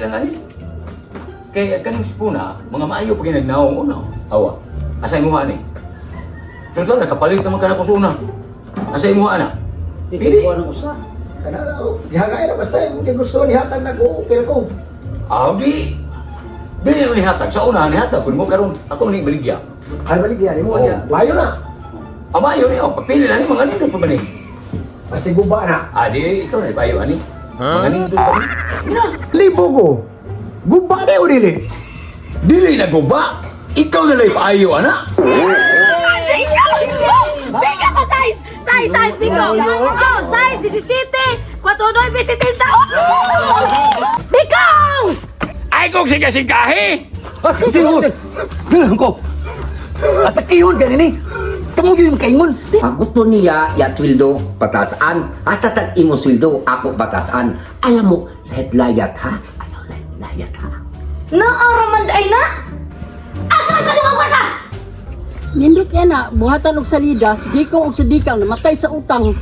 lang ani. Kay kanang sipuna, mga maayo pag nagnaong una. Awa. Asa imo ani? Total nakapalit naman ka na ko sa una. Asa imo ana? Di kay kuha ng usa. Kana gihangay na basta imong gusto ni hatag na ko, okay ra ko. Ah, di. Dili na nihatag sa una nihatag kun mo karon ako ni baligya. Ay baligya nimo Oo. niya. Bayo na. Amayo ni oh, pagpili na ni mga nindot pa man ni. Kasi guba na. Ah, di ikaw na ipayo ani. Mga nindot pa ni. Na. Libo ko. Guba na o dili. Dili na guba. Ikaw na lang ipaayo ana. Bigyan ko size! Size, size, Biko! Go! Size, 17, 49, 70! Biko! Ay kung sigasikahi. Ah, siguro. Bilang ko. Atakihon ka nini. Kamu yun kaingon. Ang gusto niya, ya sweldo, patasan. Hasta sa imo sweldo, ako patasan. Alam mo, lahit layat ha? Ayaw, lahit layat ha? Naaraman ay na! Asa ka pa kwarta? Nindot yan na, buhatan og salida, sidikong og sidikang, namatay sa utang.